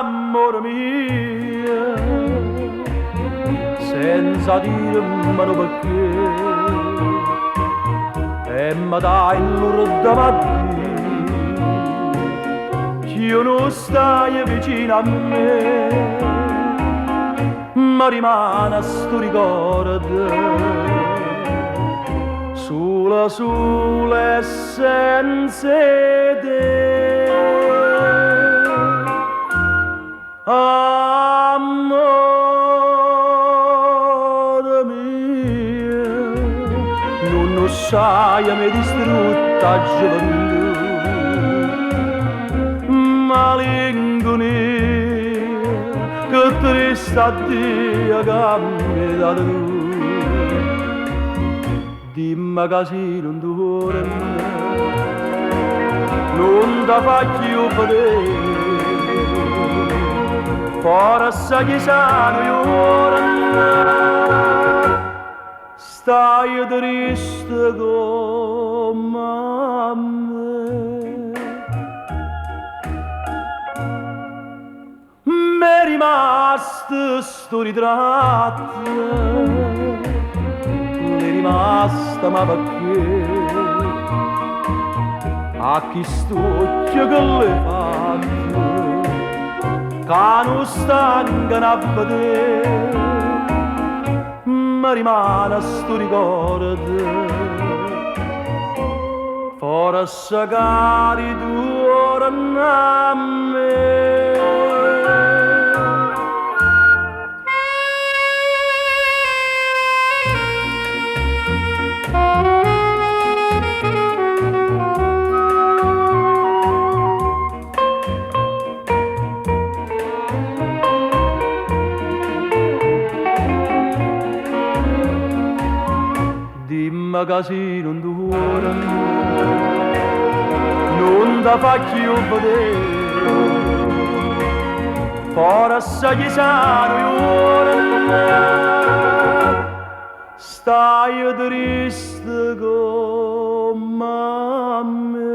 Amore mio, senza dirmelo perché, e mi dai l'urdema Dio, io non stai vicino a me, ma rimane sto ricordo, sola sola e senza te. Amore mio, non lo sai, mi distrutta gioventù, malinconia, che triste addio che mi dato tu. Dimmi che se non torna, non ti faccio vedere, forse chissà giorno, stai triste come me. Mi è rimasto sto ritratto, mi è rimasta ma perché? A chi st'occhio che l'hai fatto, che non stancano a vedere, ma rimane sto ricordo, forse che ritorna a me. Dimmi che se non torna, non ti faccio vedere, forse chissà giorno, stai triste come me.